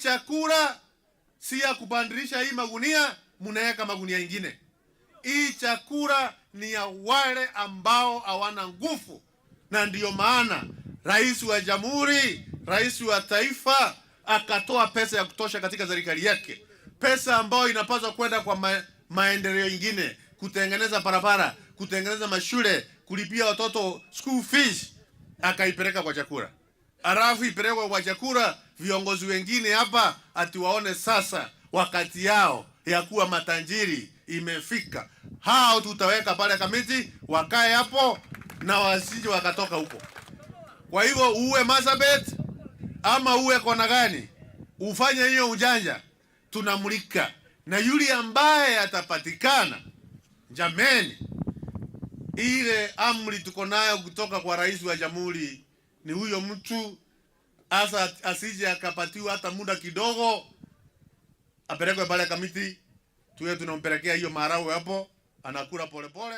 Chakula si ya kubadilisha hii magunia, munaweka magunia ingine. Hii chakula ni ya wale ambao hawana nguvu, na ndiyo maana rais wa jamhuri, rais wa taifa akatoa pesa ya kutosha katika serikali yake, pesa ambayo inapaswa kwenda kwa maendeleo ingine, kutengeneza barabara, kutengeneza mashule, kulipia watoto school fees, akaipeleka kwa chakula. Halafu ipelekwe kwa chakula, viongozi wengine hapa ati waone sasa wakati yao ya kuwa matajiri imefika. Hao tutaweka pale Kamiti, wakae hapo na wasije wakatoka huko. Kwa hivyo uwe Marsabit ama uwe kona gani, ufanye hiyo ujanja, tunamulika na yule ambaye atapatikana. Jameni, ile amri tuko nayo kutoka kwa rais wa jamhuri ni huyo mtu asa asije akapatiwa hata muda kidogo, apelekwe pale Kamiti, tuwe tunampelekea hiyo maharagwe hapo, anakula polepole.